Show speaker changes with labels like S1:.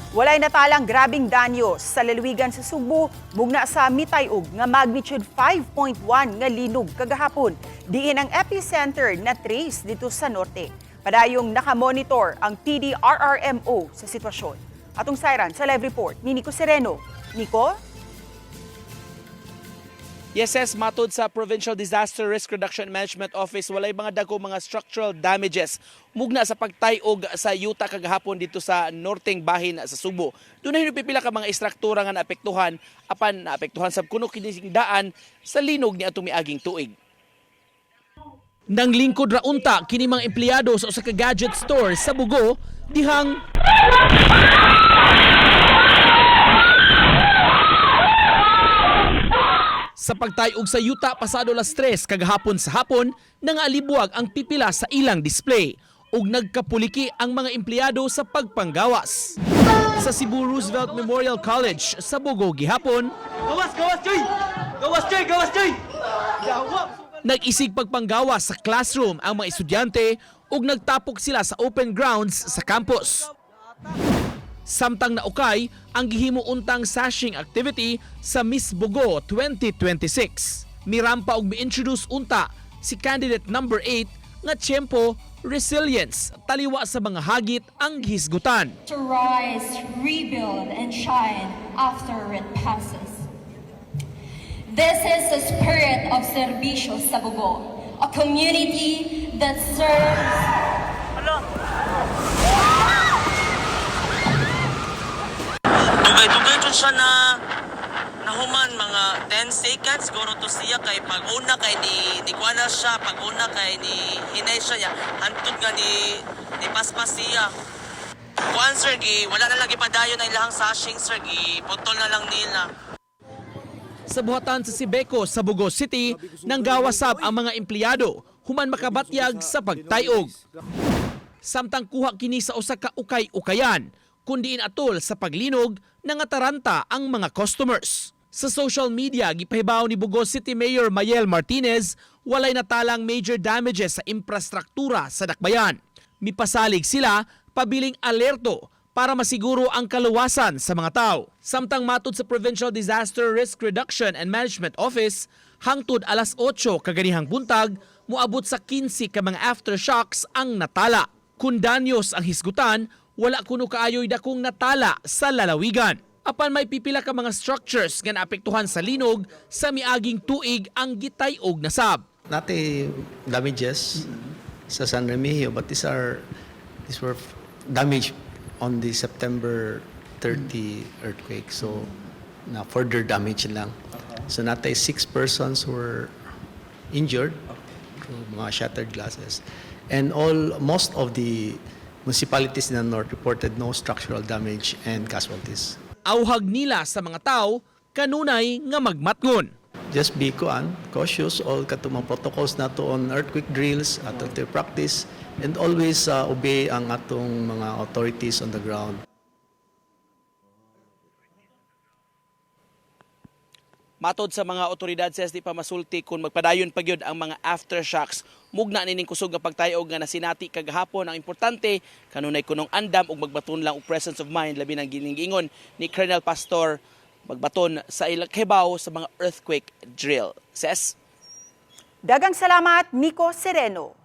S1: Walay natalang grabing danyo sa lalawigan sa Sugbo, mugna sa mitayog nga magnitude 5.1 nga linog kagahapon. Diin ang epicenter na trace dito sa norte. Padayong nakamonitor ang PDRRMO sa sitwasyon. Atong sayran sa live report ni Nico Sereno. Nico?
S2: Yes, matod sa Provincial Disaster Risk Reduction and Management Office, walay mga dagko mga structural damages mugna sa pagtayog sa yuta kagahapon dito sa norteng bahin sa Sugbo. Dunay pipila ka mga istruktura nga naapektuhan, apan naapektuhan sab kuno kini daan sa linog ni atong miaging tuig. Nang lingkod ra unta kini mga empleyado sa usa ka gadget store sa Bugo dihang sa pagtayog sa yuta pasado las 3 kagahapon sa hapon, nangalibuag ang pipila sa ilang display ug nagkapuliki ang mga empleyado sa pagpanggawas. Sa Cebu Roosevelt Memorial College sa Bogo gihapon,
S3: Gawas, gawas, Joy! Gawas, Joy! Gawas, Joy!
S2: nag-isig pagpanggawas sa classroom ang mga estudyante ug nagtapok sila sa open grounds sa campus. Samtang naukay ang gihimo untang sashing activity sa Miss Bogo 2026. Mirampa og mi-introduce unta si candidate number 8 nga tiyempo resilience taliwa sa mga hagit ang gihisgutan.
S4: To rise, rebuild, and shine after it passes. This is the spirit of Servicio sa Bugo, a community that serves.
S5: Dugay-dugay jud siya na nahuman, mga 10 seconds siguro to siya, kay pag una kay ni kuha na siya, pag una kay ni hinay siya ya, hantod nga ni paspas siya. Kuan, sir, gi wala na lagi padayon ang ilahang sashing, sir, gi putol na lang nila.
S2: Sa buhatan sa Sibeco sa Bogo City, nanggawasab ang mga empleyado human makabatyag sa pagtayog. Samtang kuha kini sa usa ka ukay-ukayan, kundiin atol sa paglinog nangataranta ang mga customers. Sa social media, gipahibaw ni Bogo City Mayor Mayel Martinez, walay natalang major damages sa infrastruktura sa dakbayan. Mipasalig sila pabiling alerto para masiguro ang kaluwasan sa mga tao. Samtang matod sa Provincial Disaster Risk Reduction and Management Office, hangtod alas 8 kaganihang buntag, moabot sa 15 ka mga aftershocks ang natala. Kung danyos ang hisgutan, wala kuno kaayoy dakong natala sa lalawigan. Apan may pipila ka mga structures nga naapektuhan sa linog sa miaging tuig ang gitay-og nasab.
S6: Nate damages sa San Remigio, but these were damage on the September 30 earthquake. So na further damage lang. So natay six persons were injured through mga shattered glasses. And all most of the municipalities in the north reported no structural damage and casualties.
S2: Auhag nila sa mga tao kanunay nga magmatngon.
S6: Just be kuan, cautious, all katong mga protocols nato on earthquake drills atong to practice and always obey ang atong mga authorities on the ground.
S2: Matod sa mga otoridad sa di pa masulti kung magpadayon pa gyud ang mga aftershocks mugna nining kusog nga pagtayog nga nasinati kagahapon. Ang importante, kanunay kunong andam ug magbaton lang og presence of mind, labi nang giningingon ni Colonel Pastor, magbaton sa ilang kahibaw sa mga earthquake drill. Ses.
S1: Dagang salamat, Nico Sereno.